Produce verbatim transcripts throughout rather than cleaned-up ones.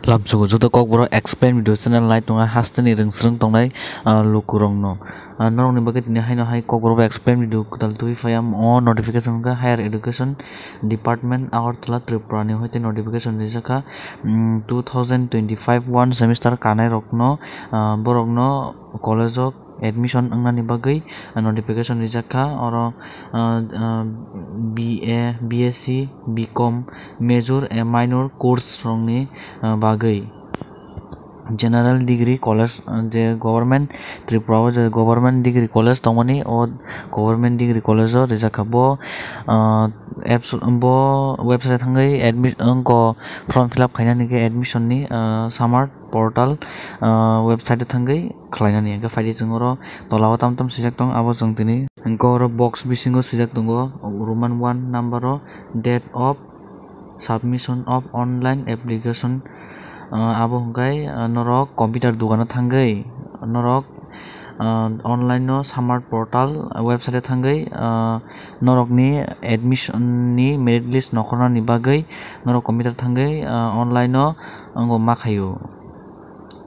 Lamsogo joto Kokborok Explain Video channel nai tongnai hasteni rwngsrwng tongnai, ah, lukurokno. Ah, norokni bagwi tini haino hai Kokborok Explain Video kwtal twi phaiya o notification wngkha Higher Education Department Agartala Tripura ni hoite notification rijak kha, mm, two thousand twenty-five one semester kanai rokno, ah, borokno college o admission wngnani bagwi notification rijak kha. Oro, ah, ah, B A, B S C, B Com, major, eh, minor course rokni, ah, bagwi. General Degree College, ah, je government Tripura o je government degree college tongmani, o government degree college o rijak kha. Bo, ah, apps, bo website thangwi admi-, wngkha form fill up khainani khe admission ni, ah, summer portal, ah, website o thangwi khlainani. Hwnkhe phaidi chwng oro tola o tam tam swijak tongo, abo chwng tini. Hwnkhe oro box bisingo swijak tongo, Roman one number o date of submission of online application, ah, abo hwnkhe, ah, norok computer dogano thangwi norok, ah, online o summer portal website o thangwi, ah, norokni admission ni merit list nokhornani bagwi norok computer thangwi, ah, online o wngo ma khaio.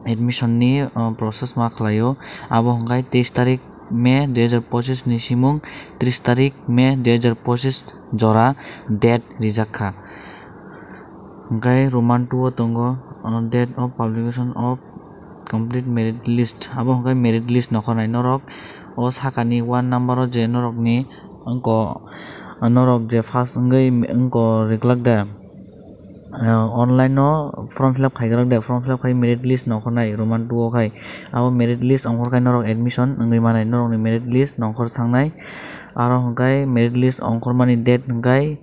Admission ni, ah, process ma khlaio. Abo hwnkhe teis tarik May dui hajar pochis ni simung tris tarik May dui hajar pochis jora date rijak kha. Hwnkhe Roman two o tongo, ah, date of publication of complete merit list. Abo hwnkhe merit list nokhornai norok o sakani one number o je norokni wngkha, norok je first wngwi wngkha riklak de. Ah, online no form fill up khaigwrak de, form fill up khai merit list nokhornai Roman two o khai. Abo merit list ongkhorkhai norok admission wngwi manai, norokni merit list nongkhor thangnai. Aro hwnkhe merit list ongkhormani date hwnkhe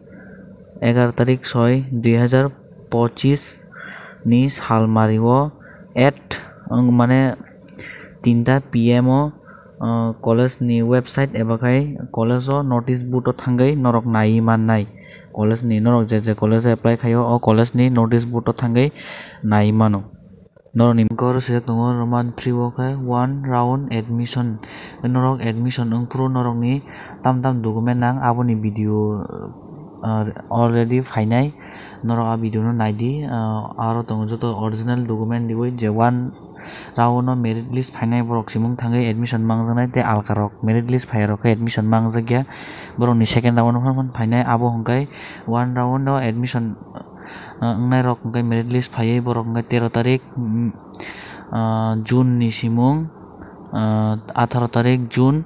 egaroh tarik soi dui hajar pochis ni salmari o at wng mane tinta P M o, ah, college ni website eba khai college o notice board o thangwi norok naiwi mannai. College ni norok je je college o apply khaio, o college ni notice board o thangwi naiwi mano. Norokni goro swijak tongo Roman three o khe one round admission. Norok admission wngphuru norokni tam tam document nang, aboni video, ah, already phainai. Norok a video no naidi, ah, aro tongo joto original document riwi je one round o merit list phainai borok simung thangwi admission mangjaknai, tei alka rok merit list phaiya rok khe admission mangjakya. Borokni second round o phano phainai, abo hwnkhe one round o admission, ah, wngnai rok hwnkhe merit list phaiwi borok hwnkhe tero tarik, mm, ah, June ni simung, ah, atharo tarik June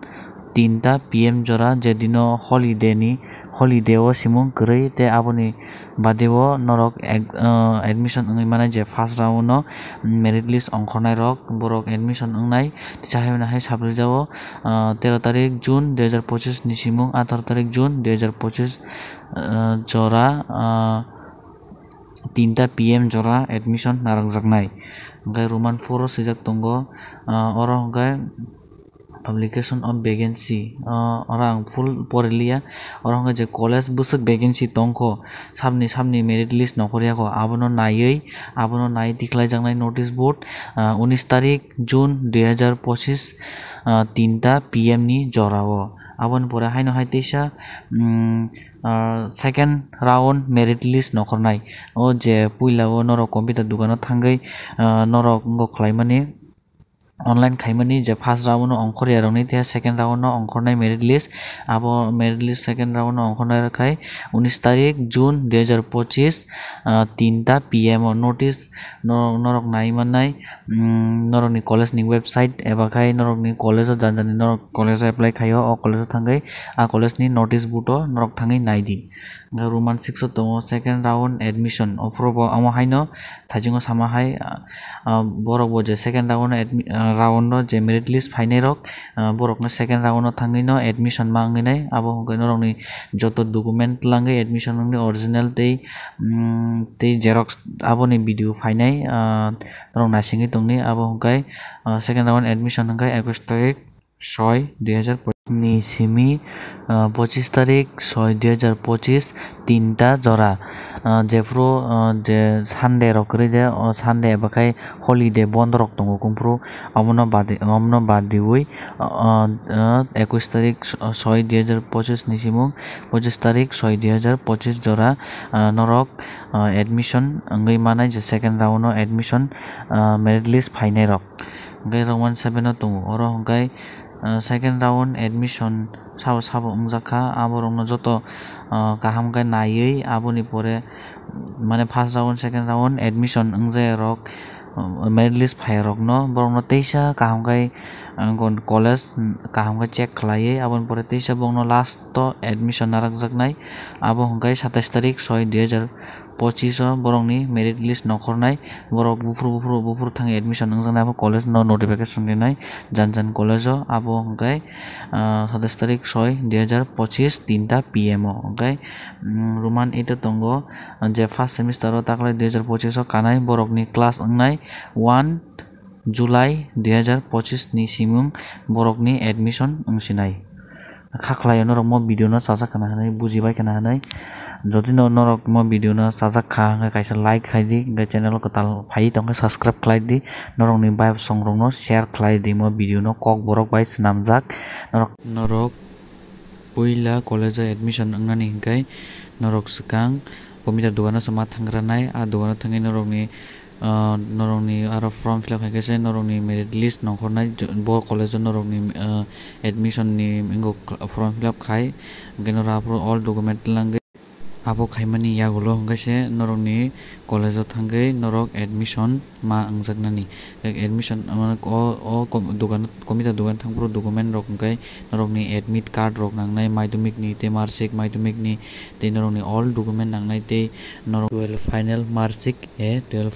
tinta P M jora, je dino holiday ni, holiday o simung kwrwi, tei aboni bade o norok ek-, ah, admission wngwi mano je first round o merit list ongkhornai rok borok admission wngnai. Teisa hai mano hai sabrijao, ah, tero tarik June dui hajar pochis ni simung atharo tarik June dui hajar pochis, ah, jora, ah, tinta P M jora admission narwkjaknai. Hwnkhe Roman four o swijak tongo, ah, oro hwnkhe publication of vacancy, ah, oro ang full poriliya. Oro hwnkhe je college bwswk vacancy tongkho, sabni sabni merit list nokhorya kho, abono naiwi, abono naiwi tikhlaijaknai notice board, ah, unis tarik June dui hajar pochis, ah, tinta P M ni jorao. Aboni pore haino hai teisa, mm, ah, second round merit list nokhornai. O je puila o norok computer dogano thangwi, ah, norok wngkha khlaimani, online khaimani je first round o ongkhorya rokni, tei second round o ongkhornai merit list. Abo merit list second round o ongkhornai rok khai unis tarik June dui hajar pochis, ah, tinta P M o notice no-, norok nai mannai, mm, norokni college ni website eba khai norokni college o jani jani norok college o apply khaio, o college o thangwi a college ni notice board o norok thangwi naidi. Hwnkhe Roman six o tongo second round admission. Ophuru bo omo haino thaichungo sama hai, ah, ah, borok bo je second round admi-, ah, round o je merit list phainai rok, ah, borok no second round o thangwi no admission ma wngwi nai. Abo hwnkhe norokni joto document twlangwi admission wngwi original tei, mm, tei xerox aboni video phainai, ah, norok naisingwi tongdi. Abo hwnkhe, ah, second round admission hwnkhe ekus tarik soi dui hajar pochis ni simi ah, pochis tarik soi dui hajar pochis tinta jora, ah, jephuru, ah, je Sunday rok kwrwi de, o Sunday eba khai holiday bondo rok tongo kungphuru, omono badi, omono badiwi, ah, ah, ekwis tarik soi dui hajar pochis ni simung pochis tarik soi dui hajar pochis jora, ah, norok, ah, admission wngwi manai je second round o admission, ah, merit list phainai rok. Hwnkhe round one seven o tongo, oro hwnkhe, ah, second round admission sabo sabo wngjak kha, aborokno joto, ah, kaham khe naiwi, aboni pore, mane, first round, second round admission wngjaya rok, ah, merit list phaiya rokno, borokno teisa kaham khe, ah, college kaham khe check khlaiwi, aboni pore teisa bokno last o admission narwkjaknai, abo hwnkhe satais tarik soi dui hajar pochis o borokni merit list nokhornai, borok buphuru buphuru buphuru thangwi admission wngjaknai, abo college no notification rinai, jan jan college o, abo hwnkhe, ah, satais tarik soi dui hajar pochis tinta P M o, hwnkhe, mm, Roman eight o tongo, je first semester o taklai dui hajar pochis o kanai borokni class wngnai one July dui hajar pochis ni simung borokni admission wngsinai. Kha khlaio norok mo video no chajak khna hwnwi, bujibai khna hwnwi. Jodi no norok mo video no chajak kha hwnkhe kaisa like khai di, hwnkhe channel o kwtal phai tongkhe subscribe khlai di, norokni bai bosong rokno share khlai di, mo video no kokborok bai swnamjak. Norok, norok puila college o admission wngnani hwnkhe norok swkang computer dogano se ma thangranai, a dogano thangwi norokni, ah, norokni aro form fill up khaikhe se norokni merit list nongkhornai, bo college o norokni, ah, admission ni wngkha form fill up khai, hwnkhe norok aphuru all document twlangwi abo khaimani yagulo hwnkhe se norokni college o thangwi norok admission ma wngjaknani. Admission, mane, o, o com-, dogan, computer dogan thangphuru document rok hwnkhe norokni admit card rok nangnai, madhyamik ni tei marksheet, madhyamik ni tei norokni all document nangnai tei norok twelve final marksheet e twelve